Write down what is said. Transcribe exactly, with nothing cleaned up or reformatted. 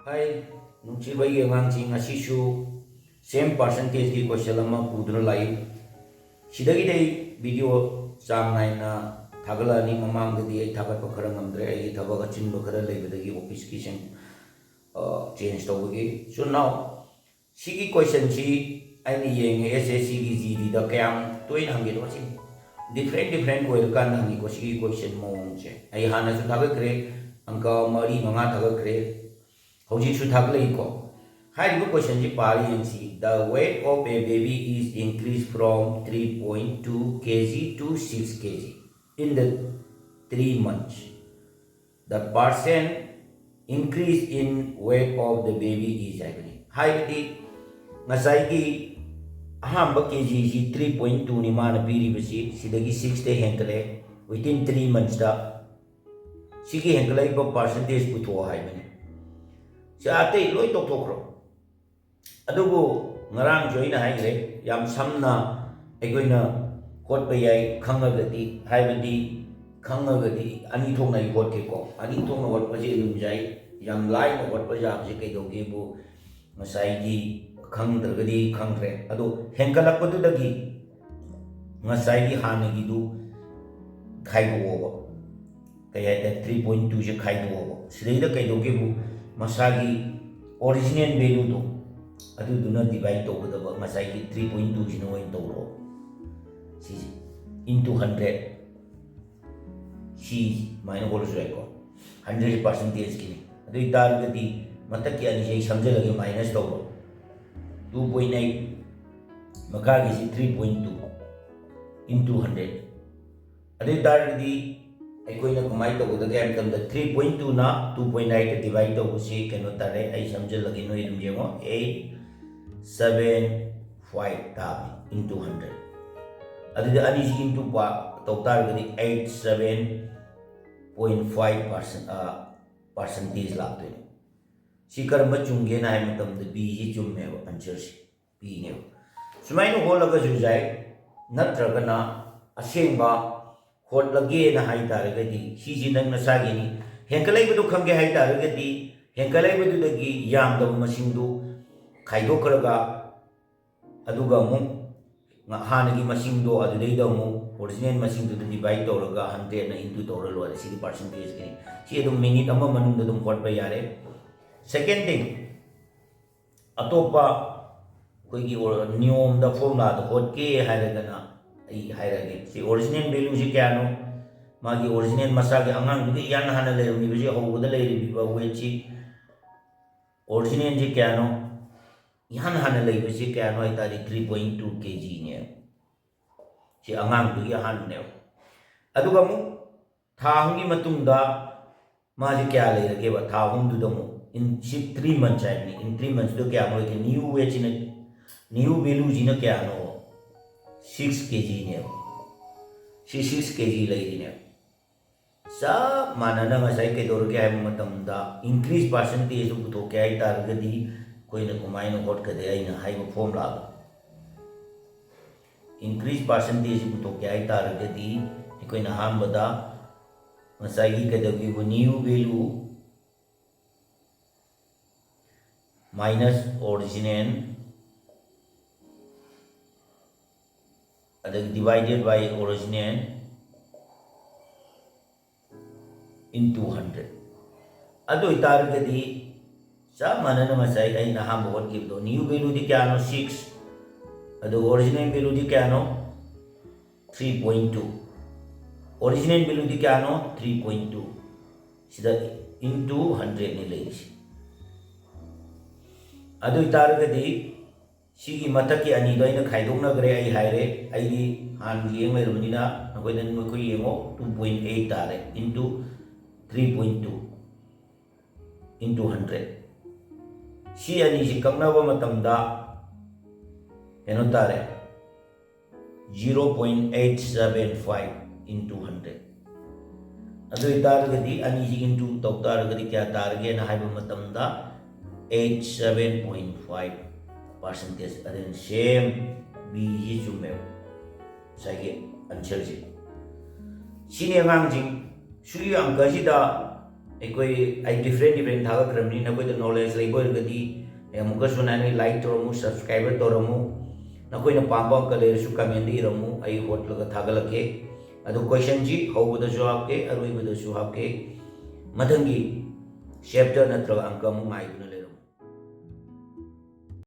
ꯍꯥꯏ, ꯅꯨꯡꯁꯤꯕ ꯑꯩꯒꯤ ꯑꯉꯥꯡꯁꯤꯡ, ꯉꯁꯤꯁꯨ same percentageꯀꯤ question ꯑꯃ ꯄꯨꯗꯨꯅ ꯂꯥꯛꯏ꯫ ꯁꯤꯗꯒꯤꯗꯤ ꯑꯩ video ꯆꯥꯡ ꯅꯥꯏꯅ ꯊꯥꯒꯠꯂꯛꯑꯅꯤ꯫ ꯃꯃꯥꯡꯗꯗꯤ ꯑꯩ ꯊꯥꯒꯠꯄ ꯈꯔ ꯉꯝꯗ꯭ꯔꯦ, ꯑꯩꯒꯤ ꯊꯕꯛ ꯑꯆꯤꯟꯕ ꯈꯔ ꯂꯩꯕꯗꯒꯤ, officeꯀꯤꯁꯤꯡ change ꯇꯧꯕꯒꯤ꯫ So now ꯁꯤꯒꯤ questionꯁꯤ ꯑꯩꯅ ꯌꯦꯡꯉꯦ, SSCꯒꯤ GDꯗ ꯀꯌꯥꯝ ꯇꯣꯏꯅ ꯍꯪꯒꯦꯗꯣ, ꯁꯤ different different ꯑꯣꯏꯔꯀꯥꯟꯗ ꯍꯪꯉꯤꯀꯣ꯫ ꯁꯤꯒꯤ question ꯃꯑꯣꯡꯁꯦ ꯑꯩ ꯍꯥꯟꯅꯁꯨ ꯊꯥꯒꯠꯈ꯭ꯔꯦ, ꯑꯪꯀ ꯃꯔꯤ ꯃꯉꯥ ꯊꯥꯒꯠꯈ꯭ꯔꯦ, ꯍꯧꯖꯤꯛꯁꯨ ꯊꯥꯒꯠꯂꯛꯏꯀꯣ꯫ ꯍꯥꯏꯔꯤꯕ questionꯁꯤ ꯄꯥꯔ ꯌꯦꯡꯁꯤ: The weight of a baby is increased from three point two kg to six kg in the three months. The percent increase in weight of the baby is ꯍꯥꯏꯕꯅꯤ꯫ ꯍꯥꯏꯕꯗꯤ ꯉꯁꯥꯏꯒꯤ ꯑꯍꯥꯟꯕ KGꯁꯤ three point twoꯅꯤ ꯃꯥꯅ ꯄꯤꯔꯤꯕꯁꯤ, ꯁꯤꯗꯒꯤ sixꯇ ꯍꯦꯟꯒꯠꯂꯦ within three monthsꯇ꯫ ꯁꯤꯒꯤ ꯍꯦꯟꯒꯠꯂꯛꯏꯕ percentage ꯄꯨꯊꯣꯛꯑꯣ ꯍꯥꯏꯕꯅꯤ꯫ ꯁꯤ ꯑꯇꯩ ꯂꯣꯏ ꯇꯣꯛꯊꯣꯛꯈ꯭ꯔꯣ꯫ ꯑꯗꯨꯕꯨ ꯉꯔꯥꯡꯁꯨ ꯑꯩꯅ ꯍꯥꯏꯈ꯭ꯔꯦ, ꯌꯥꯝ ꯁꯝꯅ ꯑꯩꯈꯣꯏꯅ ꯍꯣꯠꯄ ꯌꯥꯏ ꯈꯪꯉꯒꯗꯤ, ꯍꯥꯏꯕꯗꯤ ꯈꯪꯉꯒꯗꯤ ꯑꯅꯤ ꯊꯣꯛꯅ ꯑꯩ ꯍꯣꯠꯀꯦꯀꯣ꯫ ꯑꯅꯤ ꯊꯣꯛꯅ ꯍꯣꯠꯄꯁꯦ ꯑꯗꯨꯝ ꯌꯥꯏ꯫ ꯌꯥꯝ ꯂꯥꯏꯅ ꯍꯣꯠꯄ ꯌꯥꯕꯁꯦ ꯀꯩꯗꯧꯒꯦꯕꯨ, ꯉꯁꯥꯏꯒꯤ ꯈꯪꯗ꯭ꯔꯒꯗꯤ ꯈꯪꯗ꯭ꯔꯦ, ꯑꯗꯣ ꯍꯦꯟꯒꯠꯂꯛꯄꯗꯨꯗꯒꯤ ꯉꯁꯥꯏꯒꯤ ꯍꯥꯟꯅꯒꯤꯗꯨ ꯈꯥꯏꯗꯣꯛꯑꯣꯕ꯫ ꯀꯩ ꯍꯥꯏꯇꯥꯔꯦ, three point twoꯁꯦ ꯈꯥꯏꯗꯣꯛꯑꯣꯕ꯫ ꯁꯤꯗꯩꯗ ꯀꯩꯗꯧꯒꯦꯕꯨ, ꯃꯁꯥꯒꯤ original valueꯗꯣ ꯑꯗꯨꯗꯨꯅ divide ꯇꯧꯒꯗꯕ, ꯉꯁꯥꯏꯒꯤ three point twoꯁꯤꯅ ꯑꯣꯏꯅ ꯇꯧꯔꯣ꯫ ꯁꯤꯁꯦ into hundred, ꯁꯤ ꯁꯨꯃꯥꯏꯅ ꯍꯣꯠꯂꯁꯨ ꯌꯥꯏꯀꯣ꯫ Hundred percentageꯀꯤꯅꯤ꯫ ꯑꯗꯨ ꯑꯣꯏꯇꯥꯔꯒꯗꯤ ꯃꯊꯛꯀꯤ ꯑꯅꯤꯁꯦ ꯑꯩ ꯁꯝꯖꯜꯂꯒꯦ, minus ꯇꯧꯔꯣ꯫ Two point eight, ꯃꯈꯥꯒꯤꯁꯤ three point two into hundred꯫ ꯑꯗꯨ ꯑꯣꯏꯇꯥꯔꯒꯗꯤ ꯑꯩꯈꯣꯏꯅ ꯀꯃꯥꯏꯅ ꯇꯧꯒꯗꯒꯦ ꯍꯥꯏꯕ ꯃꯇꯝꯗ, three point twoꯅ two point eight divide ꯇꯧꯕꯁꯤ ꯀꯩꯅꯣ ꯇꯥꯔꯦ, ꯑꯩ ꯁꯝꯖꯜꯂꯒꯦ, ꯅꯣꯏ ꯑꯗꯨꯝ ꯌꯦꯡꯉꯣ, eight seven five ꯇꯥꯕꯅꯤ into hundred꯫ ꯑꯗꯨꯗꯤ ꯑꯅꯤꯁꯤ into ꯇꯧ ꯇꯥꯔꯒꯗꯤ eight seven point five percent percentage ꯂꯥꯛꯇꯣꯏꯅꯤ꯫ ꯁꯤ ꯀꯔꯝꯕ ꯆꯨꯝꯒꯦꯅ ꯍꯥꯏꯕ ꯃꯇꯝꯗ Bꯁꯤ ꯆꯨꯝꯃꯦꯕ, answerꯁꯤ꯫ Bꯅꯦꯕ꯫ ꯁꯨꯃꯥꯏꯅ ꯍꯣꯠꯂꯒꯁꯨ ꯌꯥꯏ, ꯅꯠꯇ꯭ꯔꯒꯅ ꯑꯁꯦꯡꯕ ꯍꯣꯠꯂꯒꯦꯅ ꯍꯥꯏ ꯇꯥꯔꯒꯗꯤ ꯁꯤꯁꯤ ꯅꯪ ꯅꯁꯥꯒꯤꯅꯤ꯫ ꯍꯦꯟꯒꯠꯂꯛꯏꯕꯗꯨ ꯈꯪꯒꯦ ꯍꯥꯏ ꯇꯥꯔꯒꯗꯤ ꯍꯦꯟꯒꯠꯂꯛꯏꯕꯗꯨꯗꯒꯤ ꯌꯥꯝꯗꯕ ꯃꯁꯤꯡꯗꯨ ꯈꯥꯏꯗꯣꯛꯈ꯭ꯔꯒ, ꯑꯗꯨꯒ ꯑꯃꯨꯛ ꯉ- ꯍꯥꯟꯅꯒꯤ ꯃꯁꯤꯡꯗꯣ ꯑꯗꯨꯗꯩꯗ ꯑꯃꯨꯛ ꯑꯣꯔꯤꯖꯤꯅꯦꯜ ꯃꯁꯤꯡꯗꯨꯗ ꯗꯤꯚꯥꯏꯠ ꯇꯧꯔꯒ ꯍꯟꯗ꯭ꯔꯦꯠꯅ ꯏꯟꯇꯨ ꯇꯧꯔ ꯂꯣꯏꯔꯦ꯫ ꯁꯤꯗꯤ ꯄꯥꯔꯁꯦꯟꯇꯦꯖꯀꯤꯅꯤ꯫ ꯁꯤ ꯑꯗꯨꯝ ꯃꯤꯅꯤꯠ ꯑꯃ ꯃꯅꯨꯡꯗ ꯑꯗꯨꯝ ꯍꯣꯠꯄ ꯌꯥꯔꯦ꯫ ꯁꯦꯀꯦꯟ ꯊꯤꯡ, ꯑꯇꯣꯞꯄ ꯑꯩꯈꯣꯏꯒꯤ ꯑꯣ- ꯅꯤꯌꯣꯝꯗ, ꯐꯣꯔꯃꯨꯂꯥꯗ ꯍꯣꯠꯀꯦ ꯍꯥꯏꯔꯒꯅ ꯑꯩ ꯍꯥꯏꯔꯒꯦ꯫ ꯁꯤ ꯑꯣꯔꯤꯖꯤꯅꯦꯜ ꯚꯦꯂꯨꯁꯤ ꯀꯌꯥꯅꯣ? ꯃꯥꯒꯤ ꯑꯣꯔꯤꯖꯤꯅꯦꯜ ꯃꯁꯥꯒꯤ ꯑꯉꯥꯡꯗꯨꯒꯤ ꯏꯍꯥꯟ ꯍꯥꯟꯅ ꯂꯩꯔꯝꯃꯤꯕꯁꯤ, ꯍꯧꯕꯗ ꯂꯩꯔꯝꯃꯤꯕ ꯋꯦꯠꯁꯤ, ꯑꯣꯔꯤꯖꯤꯅꯦꯜꯁꯤ ꯀꯌꯥꯅꯣ? ꯏꯍꯥꯟ ꯍꯥꯟꯅ ꯂꯩꯕꯁꯤ ꯀꯌꯥꯅꯣ ꯍꯥꯏ ꯇꯥꯔꯗꯤ ꯊ꯭ꯔꯤ ꯄꯣꯏꯟ ꯇꯨ ꯀꯦ ꯖꯤꯅꯦꯕ꯫ ꯁꯤ ꯑꯉꯥꯡꯗꯨꯒꯤ ꯑꯍꯥꯟꯕꯅꯦꯕ꯫ ꯑꯗꯨꯒ ꯑꯃꯨꯛ ꯊꯥ ꯑꯍꯨꯝꯒꯤ ꯃꯇꯨꯡꯗ ꯃꯥꯁꯤ ꯀꯌꯥ ꯂꯩꯔꯒꯦꯕ? ꯊꯥ ꯑꯍꯨꯝꯗꯨꯗ ꯑꯃꯨꯛ in, ꯁꯤ ꯊ꯭ꯔꯤ ꯃꯟꯊꯁ ꯍꯥꯏꯕꯅꯤ꯫ In three monthsꯇꯨ ꯀꯌꯥꯃꯨꯛ ꯂꯩꯒꯦ? ꯅ꯭ꯌꯨ ꯋꯦꯠꯁꯤꯅ, ꯅ꯭ꯌꯨ ꯚꯦꯂꯨꯁꯤꯅ ꯀꯌꯥꯅꯣ? ꯁꯤꯛꯁ ꯀꯦ ꯖꯤꯅꯦꯕ꯫ ꯁꯤ ꯁꯤꯛꯁ ꯀꯦ ꯖꯤ ꯂꯩꯔꯤꯅꯦꯕ꯫ ꯆꯞ ꯃꯥꯟꯅꯅ ꯉꯁꯥꯏ ꯀꯩꯗꯧꯔꯒꯦ ꯍꯥꯏꯕ ꯃꯇꯝꯗ, ꯏꯟꯀ꯭ꯔꯤꯖ ꯄꯥꯔꯁꯦꯟꯇꯦꯖꯇꯨ ꯄꯨꯊꯣꯛꯀꯦ ꯍꯥꯏ ꯇꯥꯔꯒꯗꯤ ꯑꯩꯈꯣꯏꯅ ꯀꯃꯥꯏꯅ ꯍꯣꯠꯀꯗꯦ? ꯑꯩꯅ ꯍꯥꯏꯕ ꯐꯣꯔꯃꯨꯂꯥꯗꯣ, ꯏꯟꯀ꯭ꯔꯤꯖ ꯄꯥꯔꯁꯦꯟꯇꯦꯖꯁꯤ ꯄꯨꯊꯣꯛꯀꯦ ꯍꯥꯏ ꯇꯥꯔꯒꯗꯤ ꯑꯩꯈꯣꯏꯅ ꯑꯍꯥꯟꯕꯗ ꯉꯁꯥꯏꯒꯤ ꯀꯩꯗꯧꯒꯦꯕꯨ, ꯅ꯭ꯌꯨ ꯚꯦꯂꯨ ꯃꯥꯏꯅꯁ ꯑꯣꯔꯤꯖꯤꯅꯦꯜ, ꯑꯗꯒꯤ divided by original into hundred꯫ ꯑꯗꯨ ꯑꯣꯏꯇꯥꯔꯒꯗꯤ ꯆꯞ ꯃꯥꯟꯅꯅ ꯉꯁꯥꯏ ꯑꯩꯅ ꯑꯍꯥꯟꯕ ꯍꯣꯠꯈꯤꯕꯗꯣ, ꯅ꯭ꯌꯨ ꯚꯦꯂꯨꯗꯤ ꯀꯌꯥꯅꯣ? ꯁꯤꯛꯁ꯫ ꯑꯗꯨꯒ ꯑꯣꯔꯤꯖꯤꯅꯦꯜ ꯚꯦꯂꯨꯗꯤ ꯀꯌꯥꯅꯣ? Three point two. ꯑꯣꯔꯤꯖꯤꯅꯦꯜ ꯚꯦꯂꯨꯗꯤ ꯀꯌꯥꯅꯣ? Three point two. ꯁꯤꯗ into hundredꯅꯤ ꯂꯩꯔꯤꯁꯦ꯫ ꯑꯗꯨ ꯑꯣꯏꯇꯥꯔꯒꯗꯤ ꯁꯤꯒꯤ ꯃꯊꯛꯀꯤ ꯑꯅꯤꯗꯣ ꯑꯩꯅ ꯈꯥꯏꯗꯣꯛꯅꯈ꯭ꯔꯦ, ꯑꯩ ꯍꯥꯏꯔꯦ꯫ ꯑꯩꯗꯤ ꯍꯥꯟꯅ ꯌꯦꯡ ꯂꯩꯔꯕꯅꯤꯅ ꯅꯈꯣꯏꯅ, ꯅꯈꯣꯏ ꯌꯦꯡꯉꯣ, ꯇꯨ ꯄꯣꯏꯟ ꯑꯩꯠ ꯇꯥꯔꯦ, into three point two into hundred꯫ ꯁꯤ ꯑꯅꯤꯁꯤ ꯀꯛꯅꯕ ꯃꯇꯝꯗ ꯀꯩꯅꯣ ꯇꯥꯔꯦ, zero point eight seven five into hundred꯫ ꯑꯗꯨ ꯑꯣꯏꯇꯥꯔꯒꯗꯤ ꯑꯅꯤꯁꯤ into ꯇꯧ ꯇꯥꯔꯒꯗꯤ ꯀꯌꯥ ꯇꯥꯔꯒꯦꯅ ꯍꯥꯏꯕ ꯃꯇꯝꯗ, eight seven point five percentage꯫ ꯑꯗꯨꯅ ꯁꯦꯝ ꯕꯤꯁꯤ ꯆꯨꯝꯃꯦꯕ, ꯉꯁꯥꯏꯒꯤ ꯑꯟꯁꯔꯁꯦ꯫ ꯁꯤꯅꯤ ꯑꯉꯥꯡꯁꯤꯡ, ꯁꯤꯒꯤ ꯑꯪꯀꯁꯤꯗ ꯑꯩꯈꯣꯏ ꯑꯩ ꯗꯤꯐ꯭ꯔꯦꯟ ꯗꯤꯐ꯭ꯔꯦꯟ ꯊꯥꯒꯠꯈ꯭ꯔꯕꯅꯤ꯫ ꯅꯈꯣꯏꯗ ꯅꯣꯂꯦꯖ ꯂꯩꯕ ꯑꯣꯏꯔꯒꯗꯤ ꯑꯩ ꯑꯃꯨꯛꯀꯁꯨ ꯍꯥꯏꯅ ꯂꯥꯏꯛ ꯇꯧꯔꯝꯃꯨ, ꯁꯕꯁꯀ꯭ꯔꯥꯏꯕꯔ ꯇꯧꯔꯝꯃꯨ꯫ ꯅꯈꯣꯏꯅ ꯄꯥꯝꯕ ꯑꯃꯀ ꯂꯩꯔꯁꯨ ꯀꯃꯦꯟꯗ ꯏꯔꯝꯃꯨ, ꯑꯩ ꯍꯣꯠꯂꯒ ꯊꯥꯒꯠꯂꯛꯀꯦ꯫ ꯑꯗꯨ ꯀꯣꯏꯁꯟꯁꯤ ꯍꯧꯕꯗꯁꯨ ꯍꯥꯞꯀꯦ, ꯑꯔꯣꯏꯕꯗꯁꯨ ꯍꯥꯞꯀꯦ꯫ ꯃꯊꯪꯒꯤ ꯆꯦꯞꯇꯔ ꯅꯠꯇ꯭ꯔꯒ ꯑꯪꯀ ꯑꯃꯨꯛ ꯉꯥꯏꯗꯨꯅ ꯂꯩ꯫